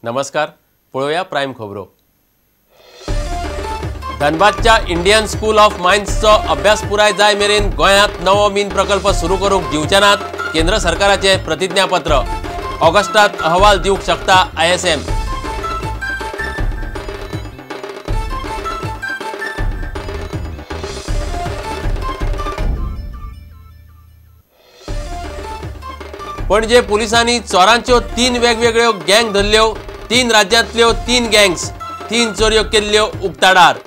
नमस्कार, पळोवया प्रायम खबरो। धनबादच्या इंडियन स्कूल ऑफ मायन्सचो अभ्यास पुराय जाय मेरेन गोंयांत नवो मीन प्रकल्प सुरू करूंक दिवचे नात, केंद्र सरकाराचें प्रतिज्ञापत्र। ऑगस्टात अहवाल दिवंक शकता आयएसएम। पणजे पुलिसांनी चोरांच्यो 3 वेगवेगळ्यो गँग धरल्यो। 3 राज्यांतल्यो 3 गँग्स, 3 चोरयो केल्ल्यो उक्ताडार।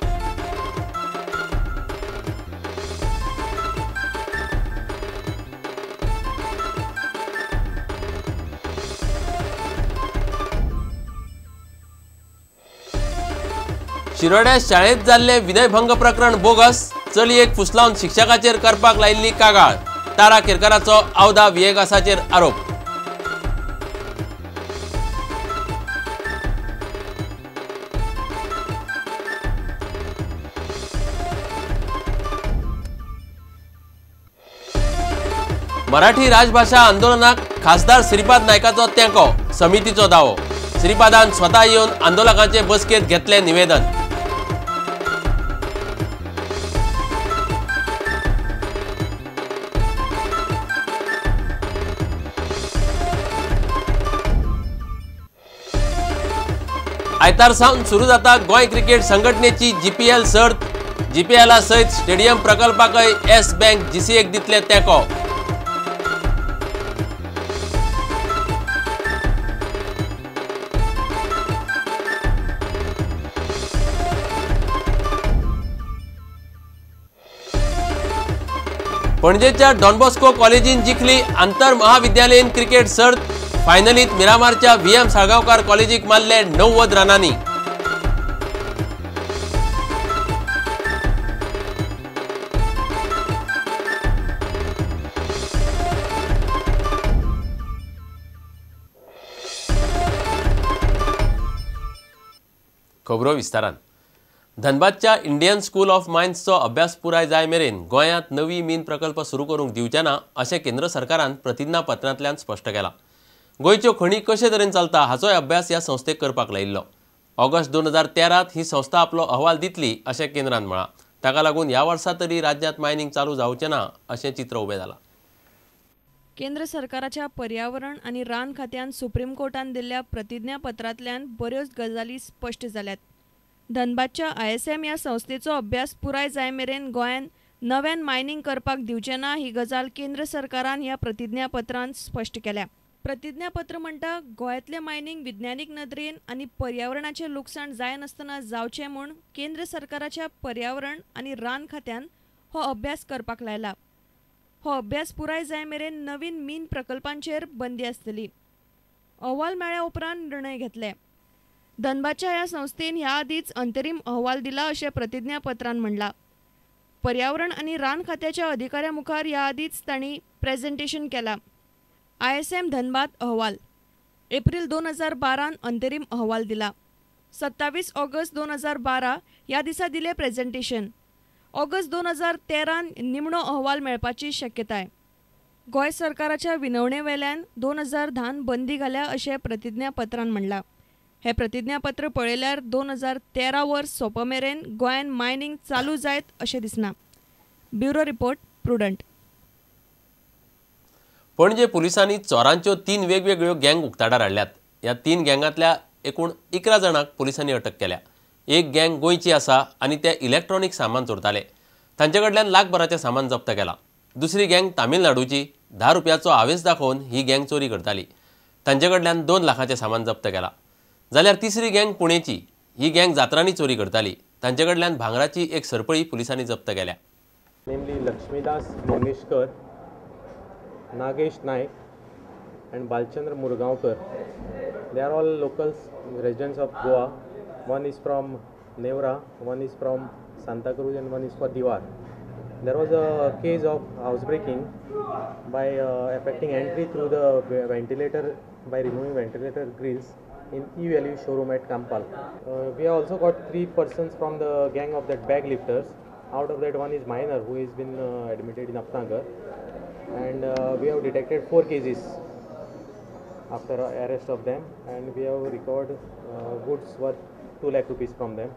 शिरोड्या शाळेंत जाल्लें विनयभंग प्रकरण बोगस, चलयेक फुसलावन शिक्षकाचेर करपाक लायिल्ली कागाळ। तारा केरकाराचो आवदा विएगासाचेर आरोप। मराठी राजभाषा आंदोलनाक खासदार श्रीपाद नायकाचो तेंको, समितीचो दावो। श्रीपादान स्वता येवन आंदोलकांचे बसकेंत घेतलें निवेदन। आयतार सावन सुरू जाता गोंय क्रिकेट संघटनेची जीपीएल सर्त। जीपीएला सयत स्टेडियम प्रकल्पाकय एस बँक जीसीएक दितले तेंको। पणजेच्या डॉन बॉस्को कॉलेजीन जिखली आंतर महाविद्यालयीन क्रिकेट सर्त। फायनलीत मिरामारच्या व्हीएम साळगांवकार कॉलेजीक मारले 90 रनांनी। खबरो विस्तारान। धनबादच्या इंडियन स्कूल ऑफ मायन्सचो अभ्यास पुराय जाय मेरेन गोंयांत नवी मीन प्रकल्प सुरू करूंक दिवचे ना, अशें केंद्र सरकारान प्रतिज्ञापत्रांतल्यान स्पश्ट केलां। गोंयच्यो खणी कशे तरेन चलता हाचोय अभ्यास ह्या संस्थेक करपाक लायिल्लो। ऑगस्ट 2013 ही संस्था आपलो अहवाल दितली अशें केंद्रान म्हळां। ताका लागून ह्या वर्सा तरी राज्यांत मायनिंग चालू जावचें ना अशें चित्र उबें जालां। केंद्र सरकाराच्या पर्यावरण आनी रान खात्यान सुप्रीम कोर्टान दिल्ल्या प्रतिज्ञापत्रांतल्यान बऱ्योच गजाली स्पश्ट जाल्यात। धनबादच्या आयएसएम ह्या संस्थेचो अभ्यास पुराय जाय मेरेन गोंयांत नव्यान मायनिंग करपाक दिवचें ना ही गजाल केंद्र सरकारान ह्या प्रतिज्ञापत्रांत स्पश्ट केल्या। प्रतिज्ञापत्र म्हणटा, गोंयांतलें मायनिंग विज्ञानीक नदरेन आनी पर्यावरणाचें लुकसाण जायनासतना जावचें म्हूण केंद्र सरकाराच्या पर्यावरण आनी रान खात्यान हो अभ्यास करपाक लायला। हो अभ्यास पुराय जाय मेरेन नवीन मीन प्रकल्पांचेर बंदी आसतली। अहवाल मेळ्ळ्या उपरांत निर्णय घेतले। धनबादच्या ह्या संस्थेन ह्या आदींच अंतरीम अहवाल दिला अशें प्रतिज्ञापत्रान म्हणलां। पर्यावरण आनी रान खात्याच्या अधिकाऱ्यां मुखार ह्या आदींच तांणी प्रेझेंटेशन केलां। आयएसएम धनबाद अहवाल एप्रिल 2012 अंतरीम अहवाल दिला। 27 ऑगस्ट 2012 ह्या दिसा दिलें प्रेझेंटेशन। ऑगस्ट 2013 निमणो अहवाल मेळपाची शक्यताय। गोंय सरकाराच्या विनवणे वेल्यान 2010 बंदी घाल्या अशें प्रतिज्ञापत्रान म्हणलां। हें प्रतिज्ञापत्र पळयल्यार 2013 वर्स सोंप मेरेन गोंयांत मायनिंग चालू जायत अशें दिसना। Bureau report, Prudent. Panaji पुलिसांनी चोरांच्यो 3 वेगवेगळ्यो गँग उक्ताडार हाडल्यात। ह्या 3 गँगांतल्या एकूण 11 जाणांक पुलिसांनी अटक केल्या। एक गँग गोंयची आसा आनी ते इलेक्ट्रॉनिक सामान चोरताले। तांचे कडल्यान लाखभराचें सामान जप्त केलां। दुसरी गँग तामिळनाडूची, 10 रुपयाचो हावेस दाखोवन ही गँग चोरी करताली। तांचे कडल्यान 2 लाखाचें सामान जप्त केलां। जाल्यार तिसरी गँग पुणेची, ही गँग जात्रांनी चोरी करताली। तांचे कडल्यान भांगराची एक सरपळी पुलिसांनी जप्त केल्या। Namely Laxmidas Mangeshkar, Nagesh Naik and Balchandra Murgaonkar. They are all locals, residents of Goa. One is from Nevra, one is from Santa Cruz and one is for Diwar. There was a case of housebreaking by effecting entry through the ventilator by removing ventilator grills in E-Value showroom at Kampal. We have also got 3 persons from the gang of that bag lifters. Out of that, one is minor who has been admitted in Apnagar, and we have detected 4 cases after arrest of them, and we have recovered goods worth 2 lakh rupees from them.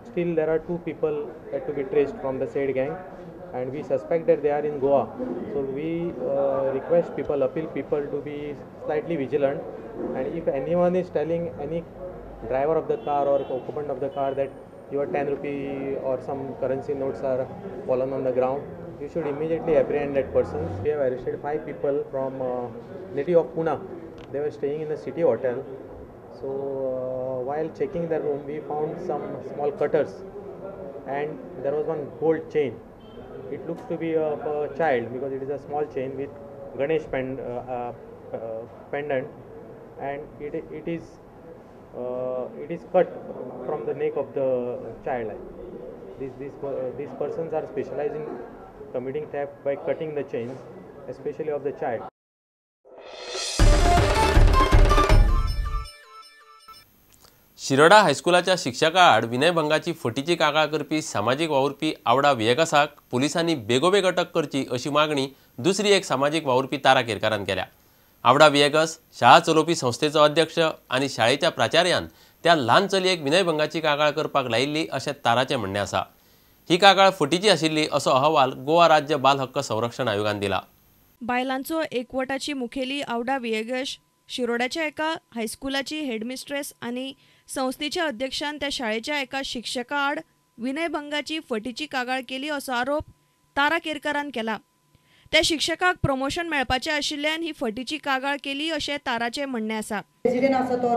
Still there are 2 people had to be traced from the said gang, and we suspect that they are in Goa. So we request people, appeal people to be slightly vigilant, and if anyone is telling any driver of the car or occupant of the car that your 10 rupee or some currency notes are fallen on the ground, you should immediately apprehend that person. We have arrested 5 people from native of Pune. They were staying in a city hotel. So while checking the room, we found some small cutters, and there was one gold chain. It looks to be of a child because it is a small chain with Ganesh pendant, and it is cut from the neck of the child. These persons are specialized in committing theft by cutting the chains, especially of the child. Shiroda हायस्कुलाच्या शिक्षका आड विनयभंगाची फटीची कागाळ करपी सामाजीक वावुरपी आवडा विएगासाक पुलिसांनी बेगोबेग अटक करची अशी मागणी दुसरी एक सामाजीक वावुरपी तारा केरकारान केल्या. आवडा विएगस शाळा चलोवपी संस्थेचो अध्यक्ष आनी शाळेच्या प्राचार्यान त्या ल्हान चलयेक विनयभंगाची कागाळ करपाक लायिल्ली अशें ताराचें म्हणणें आसा. ही कागाळ फटीची आशिल्ली असो अहवाल गोवा राज्य बाल हक्क संरक्षण आयोगान दिला. बायलांचो एकवटाची मुखेली आवडा विएगस शिरोड्याच्या एका हायस्कुलाची हेडमिस्ट्रेस आनी संस्थेच्या अध्यक्षान त्या शाळेच्या एका शिक्षका आड विनयभंगाची फटीची कागाळ केली असो आरोप तारा केरकारान केला. त्या शिक्षकाक प्रमोशन मेळपाचें आशिल्ल्यान ही फटीची कागाळ केली अशें ताराचें म्हणणें आसा. प्रेसिडेंट आसा तो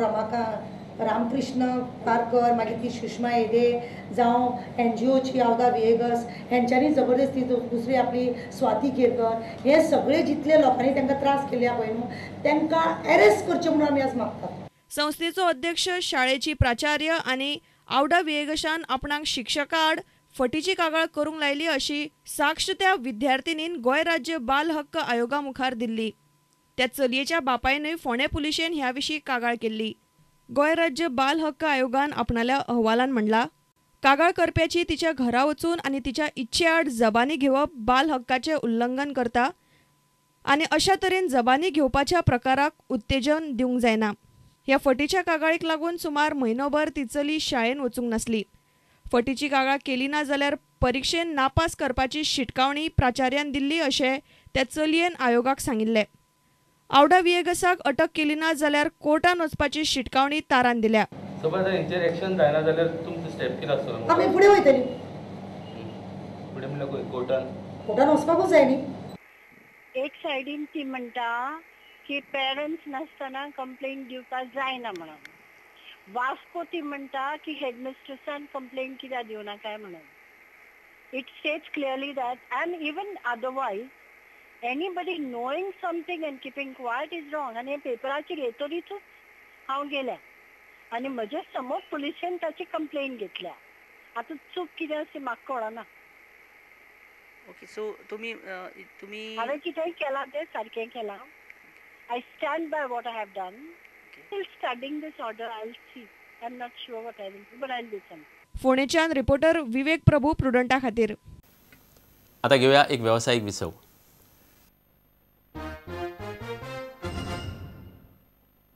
रामकृष्ण पारकर, मागीर ती सुषमा हेदे जावं एनजीओची आवदा विएगस हेंच्यांनी जबरदस्ती दुसरी आपली स्वाती केरकर, हे सगळे जितले लोकांनी तांकां त्रास केले पळय न्हू तांकां एरेस्ट करचे म्हणून आमी आज मागतात. संस्थेचो अध्यक्ष, शाळेची प्राचार्य आनी आवडा विएगशान आपणाक शिक्षका आड फटीची कागाळ करूंक लायली अशी साक्ष त्या विद्यार्थिनीन गोंय राज्य बाल हक्क आयोगा मुखार दिल्ली. त्या चलयेच्या बापायनूय फोंडें पुलिशेन ह्या विशीं कागाळ केल्ली. गोंय राज्य बाल हक्क आयोगान आपणाल्या अहवालान म्हणला, कागाळ करप्याची तिच्या घरा वचून आनी तिच्या इच्छे आड जबानी घेवप बाल हक्काचें उल्लंघन करता आनी अशा तरेन जबानी घेवपाच्या प्रकाराक उत्तेजन दिवंक जायना. ह्या फटीच्या कागाळीक लागून सुमार म्हयनोभर ती चली शाळेन वचूंक नासली. फटीची कागाळ केली ना जाल्यार परिक्षेन नापास करपाची शिटकावणी प्राचार्यान दिल्ली अशें त्या चलयेन आयोगाक सांगिल्लें. आवडा विएगसाक अटक केली ना जाल्यार कोर्टान वचपाची शिटकावणी तारान दिल्या. आमी फुडें वयतली, कोर्टान वचपाकूच जाय न्ही. एक सायडीन ती म्हणटा की पेरंट्स नासतना कंप्लेंट दिवपाक जायना म्हणून, वास्को ती म्हणटा की हेडमिस्ट्रेसान कंप्लेंट कित्याक दिवना काय म्हणून. It states clearly that, and even otherwise anybody knowing something and keeping quiet is wrong. आनी हे पेपराचेर येतरीच हांव गेल्या आनी म्हजे समोर पुलिशेन ताची कंप्लेंट घेतल्या. आतां चूक कितें आसा म्हाका कळना. ओके, सो तुमी तुमी हांवें कितेंय केलां तें सारकें केलां. I stand by what I have done. Still studying this order, I'll see. I'm not sure what I will do, but I'll do something. फोंडेच्यान reporter विवेक प्रभू प्रुडंटा खातीर. आता घेऊया एक व्यावसायिक विसव.